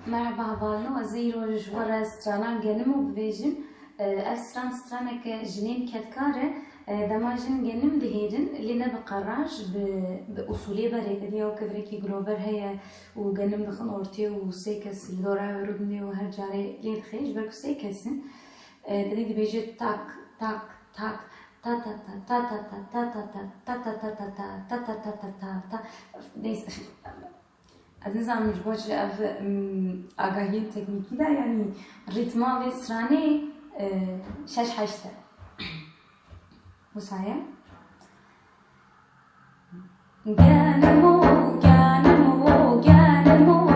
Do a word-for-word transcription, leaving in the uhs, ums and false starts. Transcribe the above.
Merheba hevalno, ez ê îro ji we re stranan genim û bivêjim. E, ev stran straneke jinên kedkar e. E, dema jin genim dihêrin, lê ne bi qeraj, bi, bi usulê berê. Te dî ew kevirekî gilover heye û genim dixin ortê û sê kes li dora wê rûdinê û her carê lê dixê, ji ber ku sê kes in. E, te dî dibêje tak, tak, tak, ta ta ta, ta ta ta, ta ta ta, ta ta ta ta ta, ta ta ta ta ta, ta. Neyse. Ez nizanim ji bo çi ev, mm, agahiyên teknîkî de, yanî rîtma vê stranê, e, şeş heşt e. Wisa ye? Genimo, genimo, genimo,